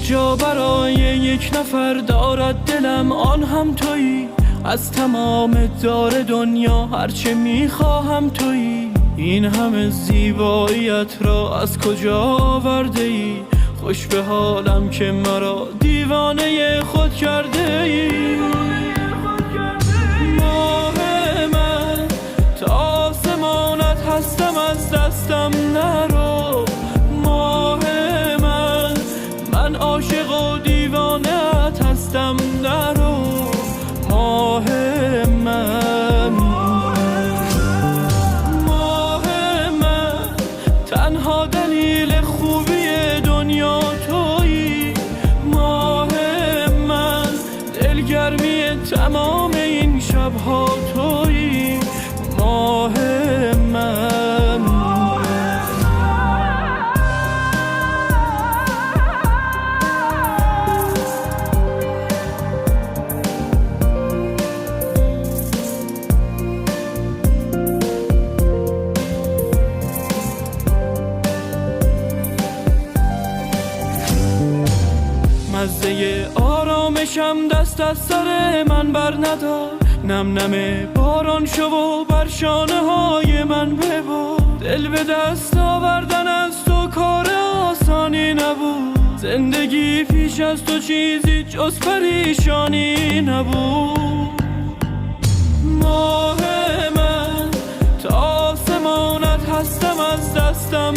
جا برای یک نفر دارد دلم، آن هم تویی. از تمام دار دنیا هرچه میخواهم تویی. این همه زیباییت را از کجا آورده ای؟ خوش به حالم که مرا دیوانه خود کرده ای. ماه من تا آسمانت هستم، از دستم نرو. ماه من، من عاشق و دیوانت هستم، نرو. ماه من، ماه من، تنها دلیل خوبی دنیا تویی. ماه من، دلگرمی تمام این شبها تویی. ماه من. مزه آرامشم دست از سر من بر ندار. نم نم باران شو و بر شانه های من ببار. دل به دست آوردن از تو کار آسانی نبود. زندگی پیش از تو چیزی جز پریشانی نبود. ماه من تا آسمانت هستم، از دستم